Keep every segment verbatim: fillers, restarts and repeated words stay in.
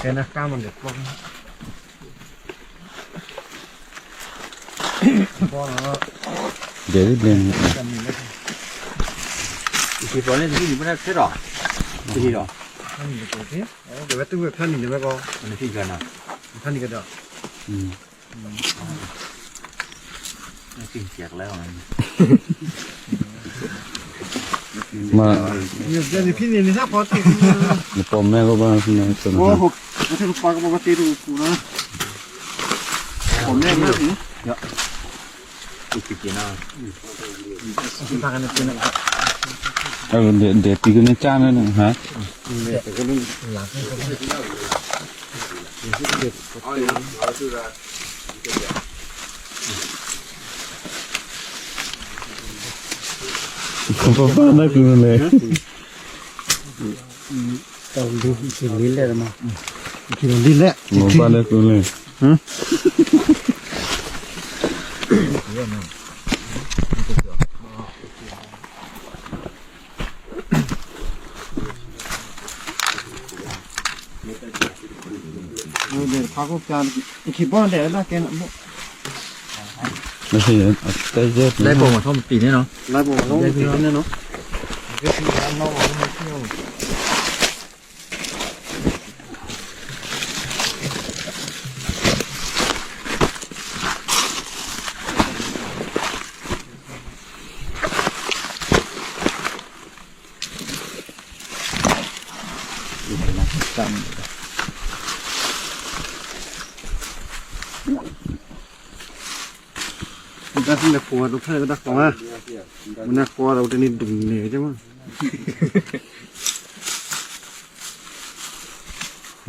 Kena kaman de plong. Bono. Jadi blen. Isi plong ni di mana sero? Di sini. Ani ko ti. Oh, de tu kan ni de ko. Ani si kana. Kan ni kada. Hmm. Kin kiak lai wan. Ma. Ni ni pini ni sa ko ti. Ni pom me ko ba na so. Oh, ko ti pa ko ba ti ru ku na. Pom me na ni. Ya. Ku ti na. Ayo de de ti ko na cha na ha. Papa na kule. Tau du si lile ma. Ki lile. Papa na kule. Hmm? Pako kya ki bon de la ken. Lai po ma thom ti ne no. Lai po ma thom ti ne no. Kita sini kuat tu kan kita kuat. Mana kuat tu ni dum ni aja mah.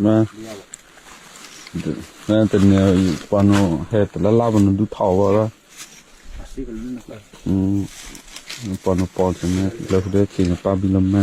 Ma. Na te ne pano he te la la pano du thao ba. Asi ka lu na. Hmm. Pano pon se ne la de ki ne pa bi lo ma.